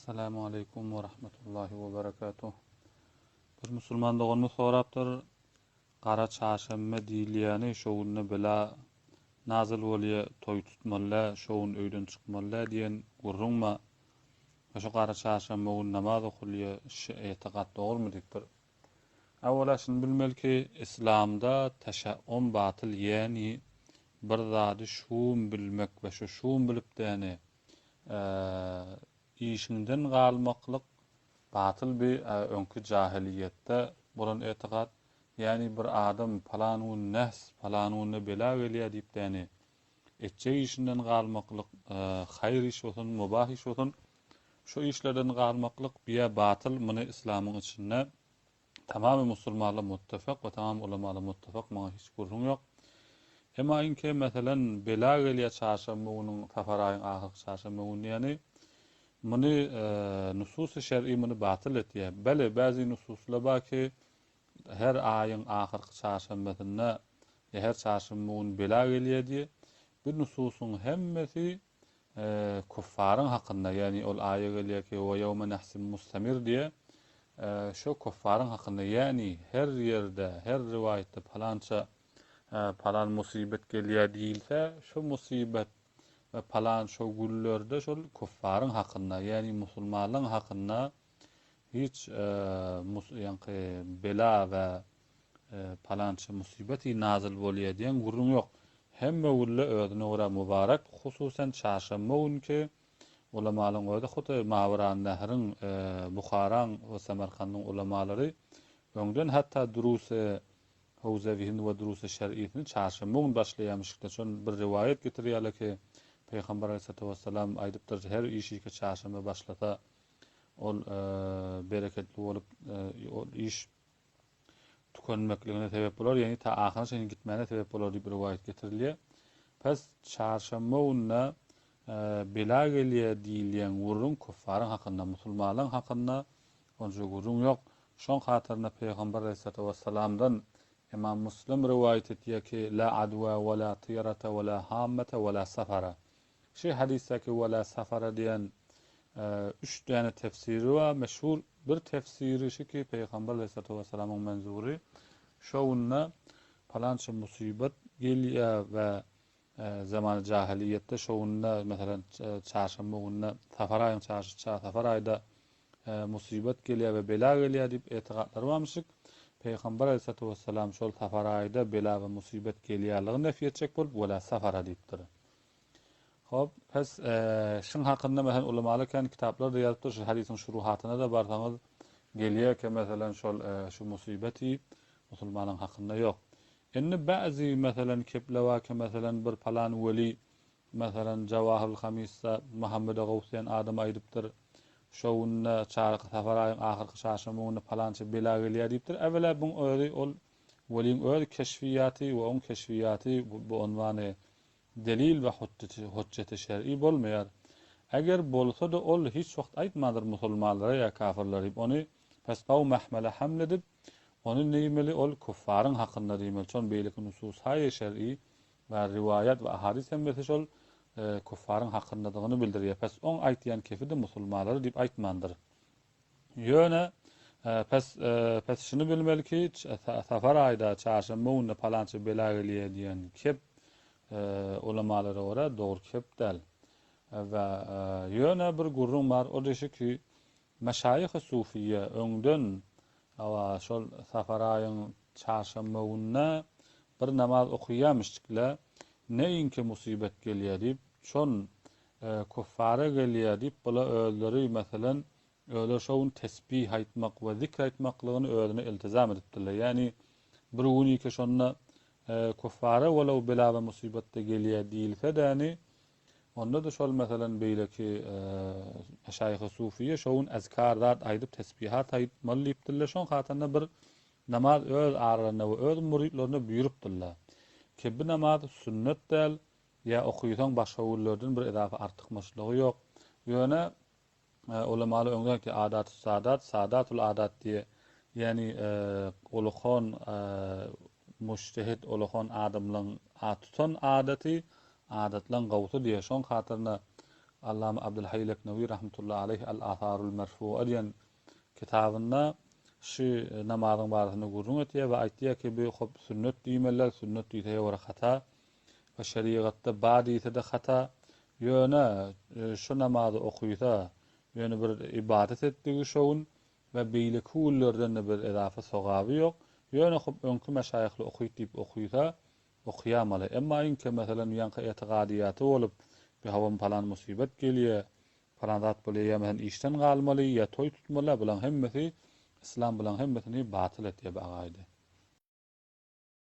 Essalamu aleýkum we rahmetullahi we berekatuh. Bir musulman doganymyz sorapdyr, Gara çarşenbe diýilýäni şo günde bela nazyl bolýa, toý tutmaly dä, şo gün öýden çykmaly dä diýen gürrüň ba. We şo gara çarşenbe gün namaz okulýa, şy etikat dogrumy diýipdir. Awwala şuny bilmeli ki, Islamda teşe'um batyl ýäni bir zady şum bilmek we şo şum bilip däni Işiňden galmaklyk batyl bi öňki jahylyýetde bolan etikat, ýäni bir adam palan gün nehs, palan günde bela gelýär diýip däni etjek işinden galmaklyk haýyr iş bolsun, mubah iş bolsun, şo işlerden galmaklyk biýä batyl, muny yslamyň içinde Tamamy musulmanlar muttefak we tamamy ulamalar muttefak muňa hiç gürrüň ýok. Emma iňki meselen bela gelýär çarşenbe günüň safar aýyň ahyrky çarşenbe güni diýeni muny nususy şer'i muny batyl etýär. Beli bäzi nususlar bar ki her aýyň ahyrky çarşenbesinde ýa her çarşenbe güni bela gelýär diýe. Bu nususyň hemmesi Küffaryň hakynda, ýagny ol aýa gelýär ki, Wa ýewme nehsim mustamir diýe, şo küffaryň hakynda, ýagny her ýerde, her riwaýatda palança palan musybet gelýär diýilse, şo musybet we palan şo günlerde şol küffaryň hakynda, ýagny musulmanlaryň hakynda hiç ýaňky bela we Palança musybeti nazyl bolýa diýen gürrüň ýok. Hemme günle özüne görä mübarek, hususan çarşenbe günki ulamalaryň özi hudaý Mawerannahyryň, Buharaň we Samarkandyň ulamalary öňden hatda durusy howzewihini we durusy şer'isini çarşenbe gün başlaýamyşykda şol bir riwaýat getirýärler ki Pygamber aleyhissalatu vesselam aýdypdyr her işi ki çarşenbe başlasa ol bereketli bolup ol iş tükenmekligine sebäp bolar, ýagny ta ahyra çenli gitmäne sebäp bolar diýip rowaýat getirilýär. Pes çarşenbe gününe bela gelýär diýilýän gürrüň küffaryň hakynda, musulmanlaryň hakynda onça gürrüň ýok. Şoň hatyryna Pygamber aleyhissalatu wessalamdan Imam Muslim rowaýat etýär ki, La adwa we la tyrata we la hammete we la safara. Şu hadysdaky we la safara diýen üç däne tefsiri bar. Meşhur bir tefsiri şu ki, Pygamber aleyhissalatu wessalamyň menzury şo günde palança musybat gelýär we zamany jahylyýetde şo günde meselem çarşenbe günde safar aýyň çarşy safar aýda musybat gelýär we bela gelýär diýip etigatlary barmyşyk. Pygamber aleyhissalatu wessalam şol safar aýda bela we musybat gelýärligini nefy etjek bolup we la safara diýipdir. Hop, pes, şuň hakynda meselem ulamalar kän kitaplar-da ýazypdyr, şu hadysyň şuruhatyna-da barsaňyz gelýär ki, meselem şol şu musybeti musulmanyň hakynda ýok. Indi bäzi meselem kepler bar ki, meselem bir palan weli, meselem Jawahyrul Hamisda Muhammede Gawus diýen adam aýdypdyr, şo günde çaryky safar aýyň ahyrky çarşenbe günde palança bela gelýär diýipdir. Äwela buň özi ol weliň öz keşfiýaty we oň keşfiýaty bu unwany Delil we hutjeti şer'i bolmaýar. Eger bolsa-da ol hiç wagt aýtmandyr musulmanlara ýa kafirlere diýip ony pes gaw mähmele haml edip ony neýmeli ol küffaryň hakynda diýmeli çon beýleki nusushaýy şer'i we riwaýat we ahadys hemmesi şol küffaryň hakyndadygyny bildirýär pes oň aýtýan kefi-de musulmanlara diýip aýtmandyr. Ýöne pes pes şuny bilmeli ki, safar aýda çarşenbe günde palança bela gelýär diýen kep ulamalara görä dogry kep däl. We ýöne bir gürrüň bar, o-da şu ki, meşaýyhy sufiýe öňden hawa şol safar aýyň çarşenbe gününe bir namaz okaýamyşdykla, neýinki musybet gelýär diýip, şon Küffara gelýär diýip bula özleri meselen özleri şo gün tesbih aýtmak we zikr aýtmaklygyny özüne iltizam edipdirler. Ýagny bir günike şonda küffara welew bela we musybatda gelýär diýilse-däni onda-da şol meselen beýleki meşaýyhy sufiýe şo gün ezkar zat aýdyp tesbihat aýtmaly diýipdirler. Şoň hatynda bir namaz öz aralarynda we öz müritlerine buýrupdyrlar. Ki bu namaz sünnet däl, Ýa okysaň başga günlerden bir edafa artykmaçlygy ýok. Ýöne ulamalar öňden aýtýar adatus sadat, sadatul adat diýe. Ýagny ulukan mujtehid ulukan adamlaň tutan adaty adatlaň gowusy diýe. Şoň hatyryna. Allama Abdulhaý Leknewi rahmetullahi aleýh Al-Atharul Merfua diýen kitabynda şu namazyň barasynda gürrüň etýär we aýtýar ki, bu hop sünnet diýmeliler, sünnet diýse ýa bir hata we şerigatda ba diýse-de hata. Ýöne şu namazy okysa, ýöne bir ybadat etdigi şo gün we beýleki günlerden-de bir ezafa sogaby ýok. Ýöne hop öňki meşaýyhly okyt diýip okysa, Okaýamaly. Emma iňki, meselem, ýaňky etigadyýaty bolup, bi hawam palan musybet gelýä, palan zat bolýa, ýa meselem işden galmaly, ýa toý tutmaly, bulaň hemmesi, yslam bulaň hemmesini batyl etýä bi agaýdy.